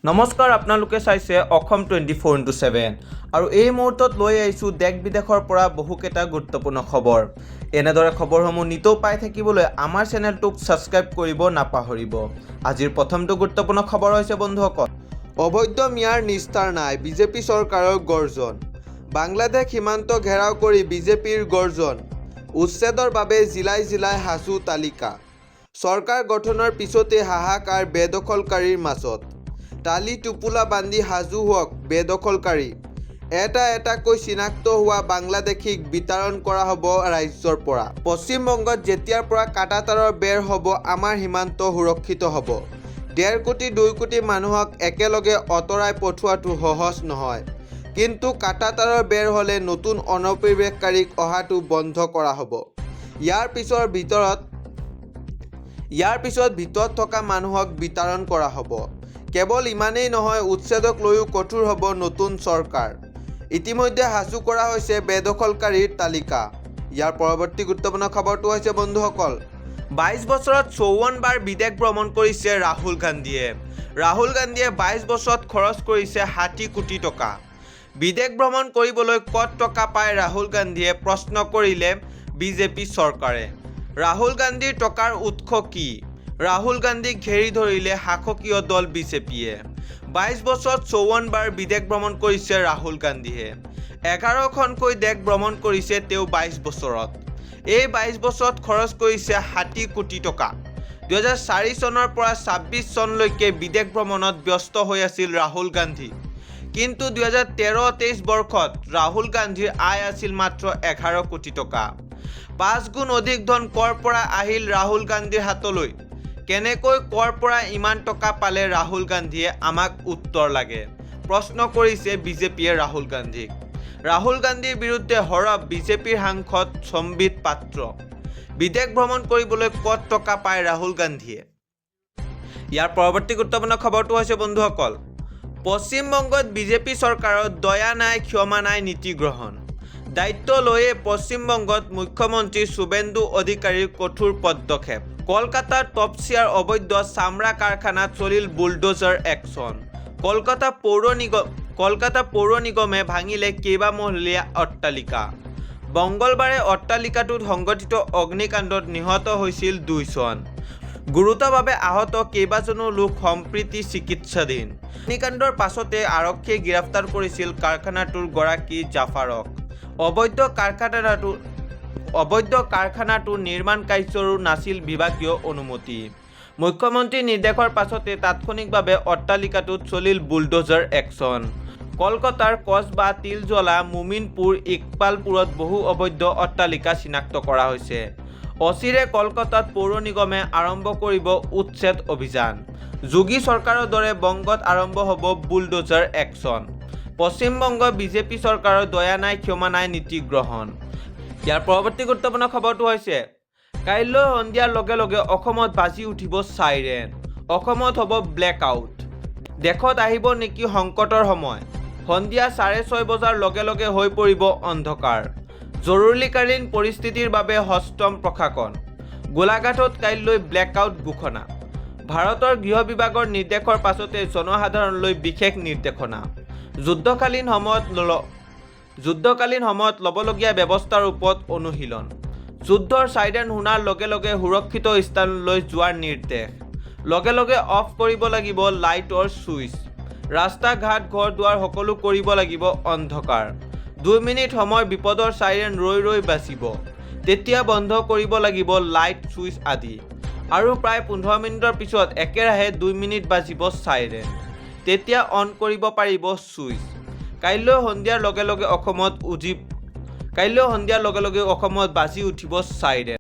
নমস্কাৰ, আপোনালোকে চাইছে অসম 24x7 আৰু এই মুহূৰ্তত লৈ আহিছোঁ দেশ বিদেশৰ পৰা বহুকেইটা গুৰুত্বপূৰ্ণ খবৰ। এনেদৰে খবৰসমূহ নিতৌ পাই থাকিবলৈ আমাৰ চেনেলটোক ছাবস্ক্ৰাইব কৰিব নাপাহৰিব। আজিৰ প্ৰথমটো গুৰুত্বপূৰ্ণ খবৰ হৈছে, বন্ধুসকল, অবৈধ মিয়াৰ নিস্তাৰ নাই, বিজেপি চৰকাৰৰ গৰ্জন। বাংলাদেশ সীমান্ত ঘেৰাও কৰি বিজেপিৰ গৰ্জন। উচ্ছেদৰ বাবে জিলাই জিলাই সাজু তালিকা। চৰকাৰ গঠনৰ পিছতে হাহাকাৰ বেদখলকাৰীৰ মাজত। টালি টোপোলা বান্ধি সাজু হওক বেদখলকাৰী। এটা এটাকৈ চিনাক্ত হোৱা বাংলাদেশীক বিতাড়ন কৰা হ'ব ৰাজ্যৰ পৰা। পশ্চিমবংগত যেতিয়াৰ পৰা কাঁটাতাৰৰ বেৰ হ'ব, আমাৰ সীমান্ত সুৰক্ষিত হ'ব। 1.5 কোটি 2 কোটি মানুহক একেলগে আঁতৰাই পঠোৱাটো সহজ নহয়। কিন্তু কাঁটাতাৰৰ বেৰ হ'লে নতুন অনুপ্ৰৱেশকাৰীক অহাটো বন্ধ কৰা হ'ব। ইয়াৰ পিছত ভিতৰত থকা মানুহক বিতাড়ন কৰা হ'ব। কেৱল ইমানেই নহয়, উচ্ছেদক লৈও কঠোৰ হ'ব নতুন চৰকাৰ। ইতিমধ্যে সাজু কৰা হৈছে বেদখলকাৰীৰ তালিকা। ইয়াৰ পৰৱৰ্তী গুৰুত্বপূৰ্ণ খবৰটো হৈছে, বন্ধুসকল, 22 বছৰত 54 বাৰ বিদেশ ভ্ৰমণ কৰিছে ৰাহুল গান্ধীয়ে। ৰাহুল গান্ধীয়ে 22 বছৰত খৰচ কৰিছে 60 কোটি টকা। বিদেশ ভ্ৰমণ কৰিবলৈ ক'ত টকা পায় ৰাহুল গান্ধীয়ে, প্ৰশ্ন কৰিলে বিজেপি চৰকাৰে। ৰাহুল গান্ধীৰ টকাৰ উৎস কি? ৰাহুল গান্ধীক ঘেৰি ধৰিলে শাসকীয় দল বিজেপিয়ে। 22 বছৰত 54 বাৰ বিদেশ ভ্ৰমণ কৰিছে ৰাহুল গান্ধীয়ে। 11খনকৈ দেশ ভ্ৰমণ কৰিছে তেওঁ 22 বছৰত। এই 22 বছৰত খৰচ কৰিছে 60 কোটি টকা। 2004 চনৰ পৰা 26 চনলৈকে বিদেশ ভ্ৰমণত ব্যস্ত হৈ আছিল ৰাহুল গান্ধী। কিন্তু 2013-23 বৰ্ষত ৰাহুল গান্ধীৰ আয় আছিল মাত্ৰ 11 কোটি টকা। 5 গুণ অধিক ধন ক'ৰ পৰা আহিল ৰাহুল গান্ধীৰ হাতলৈ? কেনেকৈ, ক'ৰ পৰা ইমান টকা পালে ৰাহুল গান্ধীয়ে, আমাক উত্তৰ লাগে, প্ৰশ্ন কৰিছে বিজেপিয়ে ৰাহুল গান্ধীক। ৰাহুল গান্ধীৰ বিৰুদ্ধে সৰব বিজেপিৰ সাংসদ সম্বিত পাত্ৰ। বিদেশ ভ্ৰমণ কৰিবলৈ ক'ত টকা পায় ৰাহুল গান্ধীয়ে? ইয়াৰ পৰৱৰ্তী গুৰুত্বপূৰ্ণ খবৰটো হৈছে, বন্ধুসকল, পশ্চিমবংগত বিজেপি চৰকাৰৰ দয়া নাই, ক্ষমা নাই নীতি গ্ৰহণ। দায়িত্ব লৈয়ে পশ্চিমবংগত মুখ্যমন্ত্ৰী শুভেন্দু অধিকাৰীৰ কঠোৰ পদক্ষেপ। কলকাতাৰ তপছিয়াৰ অবৈধ চামৰা কাৰখানাত চলিল বুলডোজাৰ একশ্যন। কলকাতা পৌৰ নিগমে ভাঙিলে কেইবামহলীয়া অট্টালিকা। মংগলবাৰে অট্টালিকাটোত সংঘটিত অগ্নিকাণ্ডত নিহত হৈছিল দুইজন। গুৰুতৰভাৱে আহত কেইবাজনো লোক সম্প্ৰতি চিকিৎসাধীন। অগ্নিকাণ্ডৰ পাছতে আৰক্ষীয়ে গ্ৰেপ্তাৰ কৰিছিল কাৰখানাটোৰ গৰাকী জাফাৰক। অবৈধ কাৰখানাটোৰ নিৰ্মাণ কাৰ্যৰো নাছিল বিভাগীয় অনুমতি। মুখ্যমন্ত্ৰীৰ নিৰ্দেশৰ পাছতে তাৎক্ষণিকভাৱে অট্টালিকাটোত চলিল বুলডোজাৰ একশ্যন। কলকাতাৰ কছবা, তিলজলা, মুমিনপুৰ, ইকবালপুৰত বহু অবৈধ অট্টালিকা চিনাক্ত কৰা হৈছে। অচিৰে কলকাতাত পৌৰ নিগমে আৰম্ভ কৰিব উচ্ছেদ অভিযান। যোগী চৰকাৰৰ দৰে বংগত আৰম্ভ হ'ব বুলডোজাৰ একশ্যন। পশ্চিমবংগ বিজেপি চৰকাৰৰ দয়া নাই, ক্ষমা নাই নীতি গ্ৰহণ। ইয়াৰ পৰৱৰ্তী গুৰুত্বপূৰ্ণ খবৰটো হৈছে, কাইলৈ সন্ধিয়াৰ লগে লগে অসমত বাজি উঠিব চাইৰেন। অসমত হ'ব ব্লেক আউট। দেশত আহিব নেকি সংকটৰ সময়? সন্ধিয়া 6:30 বজাৰ লগে লগে হৈ পৰিব অন্ধকাৰ। জৰুৰীকালীন পৰিস্থিতিৰ বাবে সষ্টম প্ৰশাসন। গোলাঘাটত কাইলৈ ব্লেক আউট ঘোষণা। ভাৰতৰ গৃহ বিভাগৰ নিৰ্দেশৰ পাছতে জনসাধাৰণলৈ বিশেষ নিৰ্দেশনা। যুদ্ধকালীন সময়ত ল'বলগীয়া ব্যৱস্থাৰ ওপৰত অনুশীলন। যুদ্ধৰ চাইৰেন শুনাৰ লগে লগে সুৰক্ষিত স্থানলৈ যোৱাৰ নিৰ্দেশ। লগে লগে অফ কৰিব লাগিব লাইটৰ ছুইচ। ৰাস্তা ঘাট, ঘৰ দুৱাৰ সকলো কৰিব লাগিব অন্ধকাৰ। 2 মিনিট সময় বিপদৰ চাইৰেন ৰৈ ৰৈ বাজিব। তেতিয়া বন্ধ কৰিব লাগিব লাইট, ছুইচ আদি। আৰু প্ৰায় 15 মিনিটৰ পিছত একেৰাহে 2 মিনিট বাজিব চাইৰেন। তেতিয়া অন কৰিব পাৰিব ছুইচ। কাইলৈ সন্ধিয়াৰ লগে লগে অসমত বাজি উঠিব চাইৰেন।